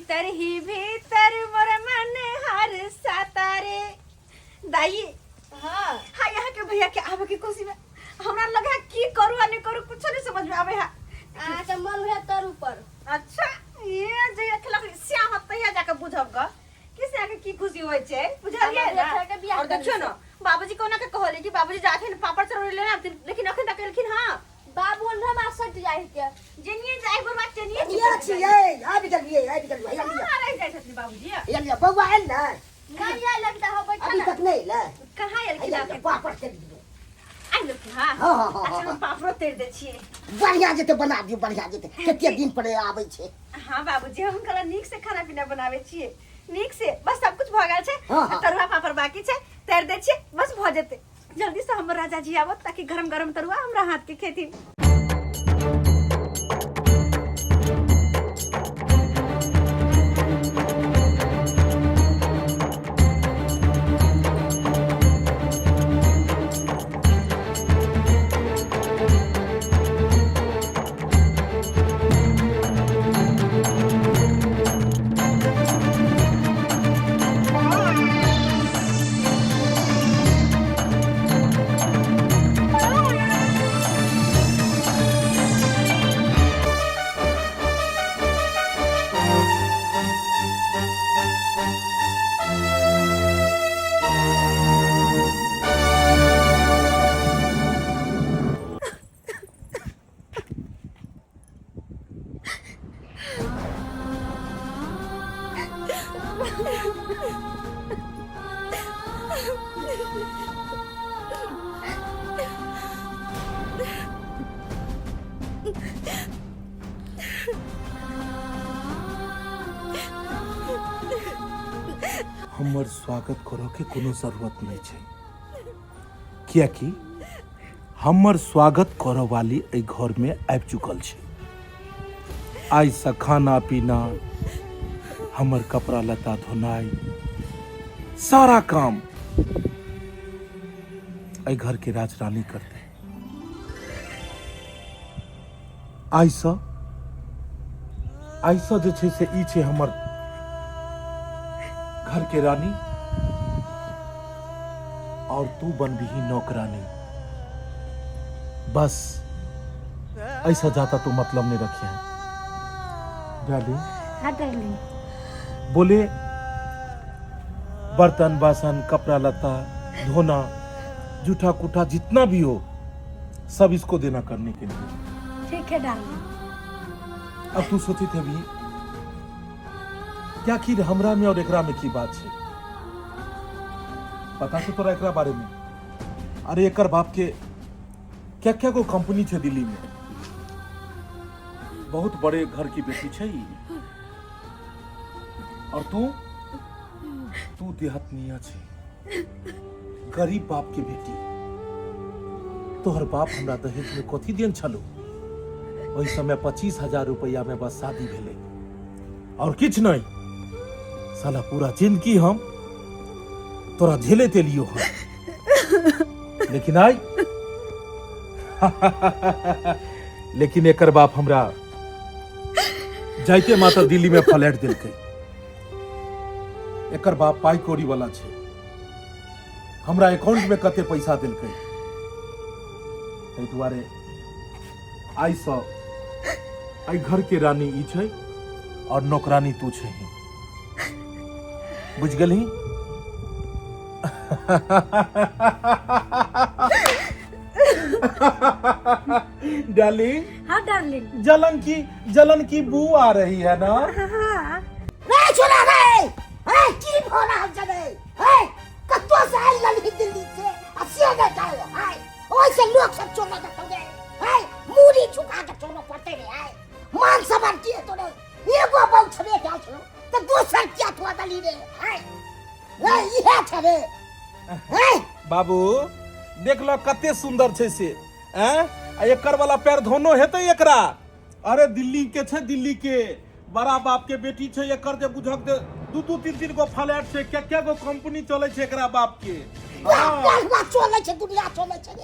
भीतर ही भीतर मोर मन हर सातारे। दाई हाँ। हाँ, यहाँ के भैया के आवे के खुशी में हमरा लगा है की करू आ नहीं करू, कुछ नहीं समझ में आवे है। अच्छा, मन है तर ऊपर। अच्छा, ये जे अखलक श्याम तहिया जाके बुझब ग कि से आके की खुशी होय छै, बुझलियै हमर ना? बेटा के बियाह और देखियौ करै ना, बाबूजी कोना के कहले कि बाबूजी जाथिन पापड़ चरौरी लेने आबथिन, लेकिन अखन तक एलखिन। हां। बाबू हमरा सट जाय के। जेनिए जाय बरबा चेनिए। कनिया छियै, आबि गेलियै, आबि गेलियै। हैया लिअ। कहाँ रहि जाइ छथिन बाबूजी? हैया लिअ, बौआ आयल ने? नहीं आयल अभी तक, हो बैठा अभी ना। तक नहि एलै? कहाँ एलखिन? हैया लिअ, अखन पापड़ चलि दियौ। आइ लखिन? हां। हाँ, हाँ, हाँ, अच्छा, हम हाँ। पापड़ो तैर दै छियै। बढ़िया जेतै, बना दियौ, बढ़िया जेतै। कते दिन पर आबै छै। हाँ बाबूजी, हम कहला नीक से खाना पीना बनावे छियै, नीक से। बस सब कुछ भऽ गेल छै। हाँ। तरुआ पापड़ बाकी छै, तैर दै छियै, बस भऽ जेतै। जल्दी से हमर राजा जी आवत ताकि गरम गरम तरुआ हमरा हाथ के खेथिन। हमर स्वागत करऽ के कोनो जरूरत नहीं छै, कियाकि हमर स्वागत करऽ वाली एहि घर में आबि चुकल छै। आइसँ खाना पीना, हमर कपड़ा लत्ता धोनाइ, सारा काम एहि घर के राजरानी करतै। आइसँ जे छै से ई छै हमर घर के रानी और तू बनबिही नौकरानी। बस ऐसा जाता तू मतलब नहीं रखिए डार्लिंग। हाँ डार्लिंग। बोले बर्तन बासन, कपड़ा लत्ता धोना, जूठा कूठा जितना भी हो सब इसको देना करने के लिए। ठीक है डार्लिंग। अब तू सोची थे भी क्या कि हमरा में और एकरा में की बात है? पता छौ तोरा एकरा बारे में? अरे एकर बाप के क्या क्या को कंपनी छे दिल्ली में, बहुत बड़े घर की बेटी छे ई। और तू तू देहातनिया छे, गरीब बाप के बेटी। तोहर बाप हमरा दहेज में कथी देन छलो? ओहि समय 25,000 रुपया में बस शादी भेलै और किछु नहीं। साला पूरा जिंदगी हम तोरा झेले लियो हम, लेकिन आई लेकिन एकर बाप हमरा जाइते मात्र दिल्ली में फ्लैट देलकै। एकर बाप पाई कौड़ी वाला छै, हमरा अकाउंट में कते पैसा देलकै। ताहि दुआरे आइसँ एहि घर के रानी ई छै और नौकरानी तू छै। बुझ गेलही? डार्लिंग। हाँ डार्लिंग। जलन की बू आ रही है ना? हाँ। रे छोरा रे, हे की भऽ रहल छै रे? हे कतौ से आयल रहली दिल्ली से आ से नहि जाय हाय, ओहिसँ लोक सब चोरा देतौ रे। हे मूड़ी झुका के चोरो पड़तै रे। हाय, मान सम्मान की हेतौ रे? एगो बम छबे कयल छौ तऽ दोसर किया थुआ देली रे? हाय रे, इहे छै रे। हे बाबू देख लो कते सुंदर छै से हैं, आ एकर वाला पैर धोनो हेतै एकरा? अरे दिल्ली के छै, दिल्ली के बड़ा बाप के बेटी छै। एकर जे बुझक दे दू दू तीन तीन गो फ्लैट छै, के के गो कंपनी चलै छै एकरा बाप के। हाँ। पढ़वा चलै छै, दुनिया चलै छै रे।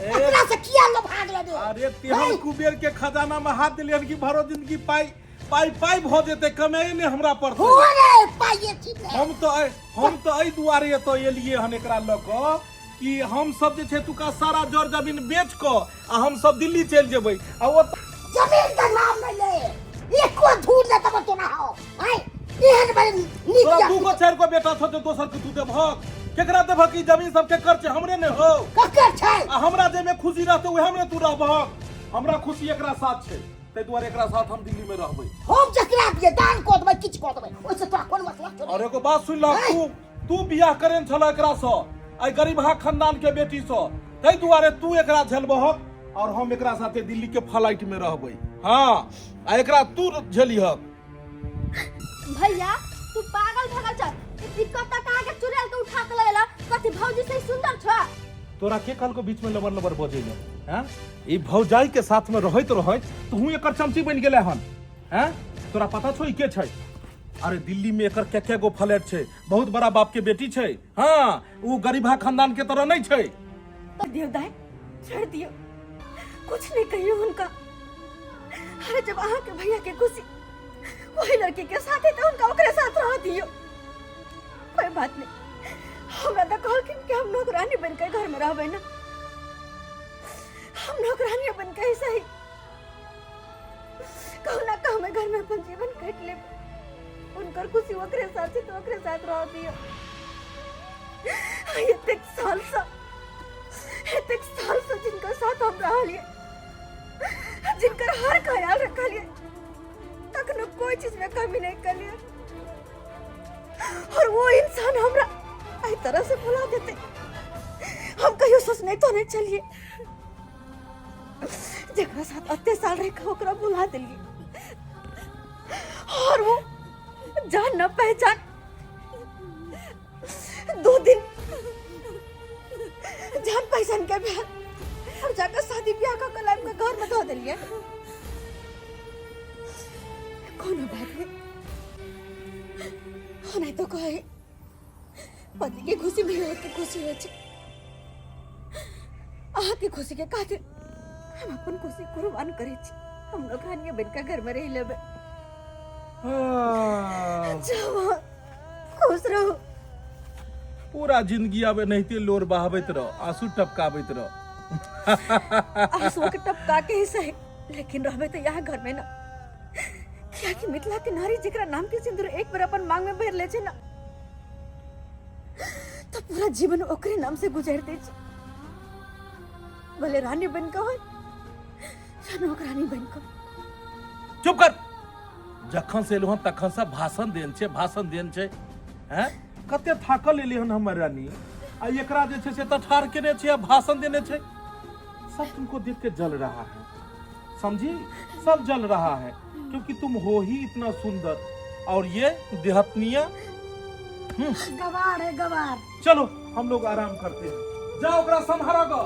एकरा से किया लो भाग ले रे? अरे तेहन कुबेर के खजाना में हाथ दिलियन कि भरो जिंदगी पाई पाइ पाइ भऽ जेतै, कमाइ नहि हमरा पड़तै। हो रे पाइए छी ने। हम तऽ एहि दुआरे एतऽ एलियै हन एकरा लऽ कऽ कि हम सब जे छै एतुका सारा जर जमीन बेच कऽ आ हम सब दिल्ली चलि जेबै आ ओतऽ जमीन के नाम नहीं ले, एको धूर ले तब तोरा हो आय एहन बड़े नीक तोरा जाति। दू गो चारि गो बेटा छौ जे दोसर के तू देबहक? केकरा देबहक? ई जमीन सब केकर छै? हमरे ने हो। ककर छै? आ हमरा जाहिमे खुशी रहतै उएह मे तू रहबहक। हमरा खुशी एकरा साथ छै, ताहि दुआरे एकरा साथ हम दिल्ली मे रहबै। हम जकरा दिए दान कऽ देबै, किछु कऽ देबै, ओहिसँ तोरा कोन मतलब छौ? और एगो बात सुन लह, तू बियाह करेन छल एकरा सँ, एहि गरीबहा खानदान के बेटी सँ, ताहि दुआरे तू एकरा झेलबहक और हम एकरा साथे दिल्ली के फ्लाइट में रहबै। हाँ, आ एकरा तू झेलिहक। भैया तू पागल भगल छ, ई दिक्कत त कहाँ के चुड़ैल के उठा के लैला, कथी भौजी से सुंदर छ? तोरा के कहलको बीच में लबर लबर बजै ले? हैं, ई भौजाई के साथ में रहैत रहैत तू एकर चमची बनि गेले हन। हैं, तोरा पता छौ ई के छै? अरे दिल्ली में एकर के के गो फ्लैट छै, बहुत बड़ा बाप के बेटी छै। हाँ, उ गरीबा खानदान के तरह नहीं छै। देवदाय छोड़ दियो, कुछ नहीं कहियो हुनका। अरे जब अहाँ के भैया के खुशी वही लड़की के साथ है तो उनका ओकरे साथ रह दियो, कोई बात नहीं। हमरा तो कहलखिन कि हम नौकरानी बन के घर में रहबै ना, हम नौकरानी बन के ही सही कहू ना कहू में घर में अपन जीवन काट लेब। उनकर खुशी ओकरे साथ है तो ओकरे साथ रह दियो। एतेक साल से, एतेक साल से जिनका साथ हम रहलिए, जिनकर हर ख्याल रखलिए, तखनो कोई चीज में कमी नहीं करलिए, और वो इंसान हमरा एहि तरह से भुला देते हम कहियो सोचने तो नहीं चलिए। जकरा साथ अते साल रह के ओकरा भुला दिलिए और वो जान न पहचान 2 दिन जान पहचान के ब्याह और जाकर शादी ब्याह का कलाम के घर में धो दिलिए। कोनो बात नहीं, नहीं तो कहे पति के खुशी में औरत के खुशी हो छे। अहाँ के खुशी के खातिर हम अपन खुशी कुर्बान करे छी। हम नौकरानिया बन के घर में रह लेबे। जाओ अहाँ, खुश रहू। पूरा जिंदगी आबे नहिते लोर बहाबैत रह, आंसू टपकाबैत रह। आंसू के टपका के ही सही, लेकिन रहबे तो यहाँ घर में ना। किया कि मिथिला के नारी जेकरा नाम के सिंदूर एक बेर अपन मांग में भर ले छे ना, तो पूरा जीवन ओकरे नाम से गुजार दे छे। भले रानी बन के हो या नौकरानी बन के। चुप कर। जखन से एलहुँ हन तखन से भाषण देन छे, भाषण देन छे। हैं, कते थाकल एली हन हमर रानी, आ एकरा जे छे से तऽ ठाढ़ केने छे आ भाषण देने छे। सब तुमको देख के जल रहा है, समझी? सब जल रहा है क्योंकि तुम हो ही इतना सुंदर, और ये देहतनिया। गवार है गवार। चलो हम लोग आराम करते हैं, जाओ ओकरा सम्हारो गो।